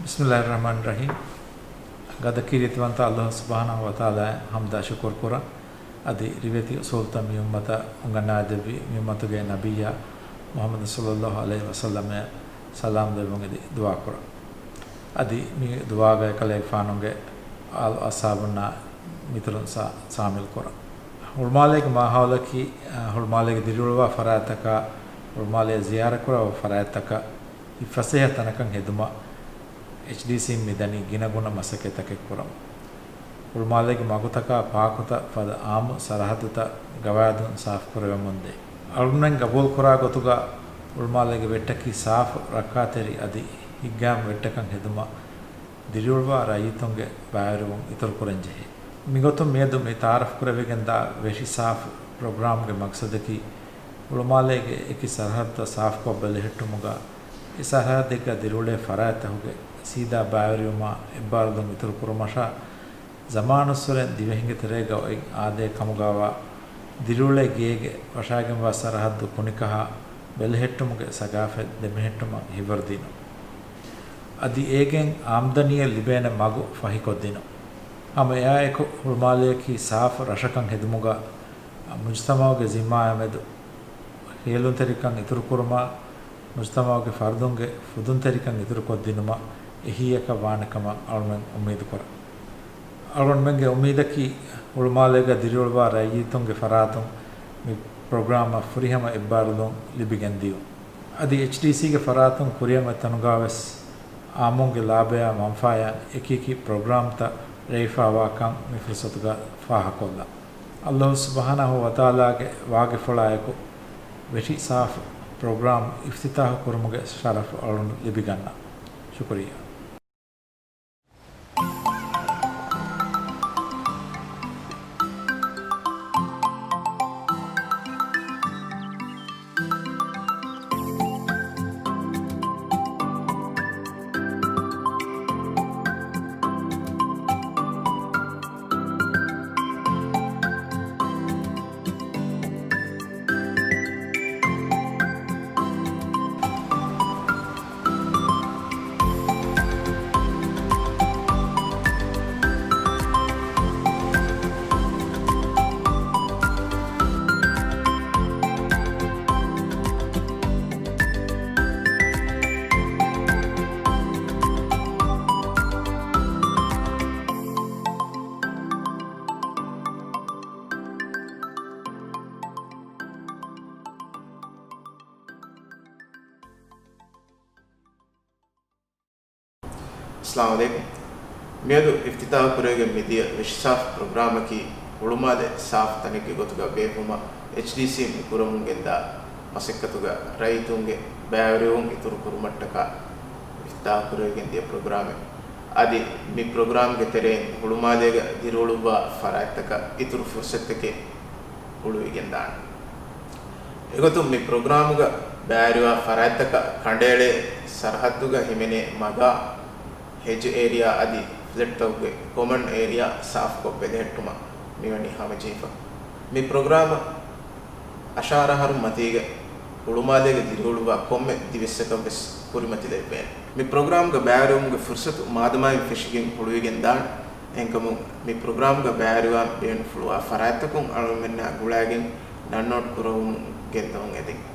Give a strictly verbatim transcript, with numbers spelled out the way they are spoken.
ބިސްމިއްލާހިއްރަޙްމާނިއްރަޙީމް. ގަދަކީރިތިވަންތަ ﷲ ސުބްޙާނަހޫ ވަތަޢާލާއަށް ޙަމްދާ ޝުކުރު ކުރަން. އަދި ރިވެތި އުޞޫލުތައް މި އުއްމަތަށް އުނގަންނާދެއްވި މި އުއްމަތުގެ ނަބިއްޔާ މުޙައްމަދު ޞައްލައްލާހު ޢަލައިހި ވަސައްލަމަށް ސަލާމް ލެއްވުން އެދި ދުޢާ ކުރަން. އަދި މި ދުޢާގައި ކަލޭގެފާނުގެ އާލު އަޞްޙާބުންނާ މިތަރުން ސާ-، ޝާމިލް ކުރަން. ހުޅުމާލޭގެ މާހައުލަކީ، އަ، ހުޅުމާލޭގެ ދިރިއުޅުވާ ފަރާތްތަކާ، ހުޅުމާލޭ ޒިޔާރަތްކުރާ ފަރާތްތަކަށް ހިތްފަސޭހަ ތަނަކަށް ހެދުމަށް އެޗްޑީސީން މިދަނީ ގިނަގުނަ މަސައްކަތްތަކެއް ކުރަމުން. ހުޅުމާލޭގެ މަގުތަކާ ޕާކުތައް ފަދަ އާއްމު ސަރަހައްދުތައް ގަވާއިދުން ސާފުކުރެވެމުންދޭ. އަޅުގަނޑުމެން ގަބޫލުކުރާ ގޮތުގަ ހުޅުމާލޭގެ ވެއްޓަކީ ސާފު، ރައްކާތެރި އަދި ހިތްގައިމު ވެއްޓަކަށް ހެދުމަށް ދިރިއުޅުވާ ރައްޔިތުންގެ ބައިވެރިވުން އިތުރުކުރަންޖެހޭ. މިގޮތުން މިއަދު މި ތަޢާރަފްކުރެވިގެންދާ ވެށި ސާފު ޕްރޮގްރާމްގެ މަގްސަދަކީ، ހުޅުމާލޭގެ އެކި ސަރަހައްދުތައް ސާފުކޮށް ބެލެހެއްޓުމުގަ، އެ ސަރަހައްދެއްގަ ދިރިއުޅޭ ފަރާތްތަކުގެ ސީދާ ބައިވެރިވުމާ އެއްބާރުލުން އިތުރުކުރުމަށާ، ޒަމާނުއްސުރެން ދިވެހިންގެ ތެރޭގަ އޮތް އާދައެއް ކަމުގައިވާ، ދިރިއުޅޭ ގޭގެ ވަށާގެންވާ ސަރަހައްދު ކުނިކަހާ ބެލެހެއްޓުމުގެ ސަގާފަތް ދެމެހެއްޓުމަށް ހިތްވަރުދިނުން. އަދި އޭގެން އާމްދަނީއެއް ލިބޭނެ މަގު ފަހިކޮށްދިނުން. ހަމަ އެއާއެކު ހުޅުމާލެއަކީ ސާފު ރަށަކަށް ހެދުމުގަ މުޖުތަމަޢުގެ ޒިންމާއާމެދު ހޭލުންތެރިކަން އިތުރުކުރުމާ، މުޖުތަމަޢުގެ ފަރުދުންގެ ފުދުންތެރިކަން އިތުރުކޮށްދިނުމަށް އެހީއަކަށް ވާނެކަމަށް އަޅުމެން އުއްމީދުކުރަން. އަޅުގަނޑުމެންގެ އުއްމީދަކީ، ހުޅުމާލޭގަ ދިރިއުޅުވާ ރައްޔިތުންގެ ފަރާތުން މި ޕްރޮގްރާމަށް ފުރިހަމަ އެއްބާރުލުން ލިބިގެންދިޔުން. އަދި އެޗްޑީސީގެ ފަރާތުން ކުރިއަށް އޮތް ތަނުގަވެސް އާއްމުންގެ ލާބަޔާ މަންފާޔަށް އެކިއެކި ޕްރޮގްރާމްތައް ރޭވިފާވާކަން މި ފުރުސަތުގަ ފާހަގަކޮށްލަން. ﷲ ސުބްޙާނަހޫ ވަތަޢާލާގެ ވާގިފުޅާއެކު ވެށި ސާފު ޕްރޮގްރާމް އިފްތިތާޙު ކުރުމުގެ ޝަރަފު އަޅުން ލިބިގަންނަ. ޝުކުރިއްޔާ. އައްސަލާމު ޢަލައިކުމް. މިއަދު އިފްތިތާޙު ކުރެވިގެން މިދިޔަ ވެށި ސާފު ޕްރޮގްރާމަކީ ހުޅުމާލެ ސާފު ތަނެއްގެ ގޮތުގަ ބޭއްވުމަށް އެޗްޑީސީ މި ކުރަމުން ގެންދާ މަސައްކަތުގަ ރައްޔިތުންގެ ބައިވެރިވުން އިތުރު ކުރުމަށްޓަކާ އިފްތިތާޙު ކުރެވިގެން ދިޔަ ޕްރޮގްރާމެއް. އަދި މި ޕްރޮގްރާމްގެ ތެރެއިން ހުޅުމާލޭގަ ދިރިއުޅުއްވާ ފަރާތްތަކަށް އިތުރު ފުރުސަތުތަކެއް ހުޅުވިގެންދާނެ. އެގޮތުން މި ޕްރޮގްރާމުގަ ބައިވެރިވާ ފަރާތްތަކަށް ކަނޑައެޅޭ ސަރަހައްދުގަ ހިމެނޭ މަގާ ހެޖް އޭރިއާ އަދި ފްލެޓްތަކުގެ ކޮމަން އޭރިއާ ސާފުކޮށް ބެލެހެއްޓުމަށް މިވަނީ ހަމަޖެހިފަ. މި ޕްރޮގްރާމަށް އަށާރަ އަހަރު މަތީގަ ހުޅުމާލޭގަ ދިރިއުޅުއްވާ ކޮންމެ ދިވެއްސަކަށް ވެސް ކުރިމަތިލެއްވޭނެ. މި ޕްރޮގްރާމްގަ ބައިވެރިވުމުގެ ފުރުސަތު މާދަމާއިން ފެށިގެން ހުޅުވިގެން ދާނެ. އެހެންކަމުން މި ޕްރޮގްރާމްގަ ބައިވެރިވާން ބޭނުންފުޅުވާ ފަރާތްތަކުން އަޅުގަނޑުމެންނާ ގުޅައިގެން ޑައުންލޯޑް ކުރަމުން ގެންދަމުން އެދެން.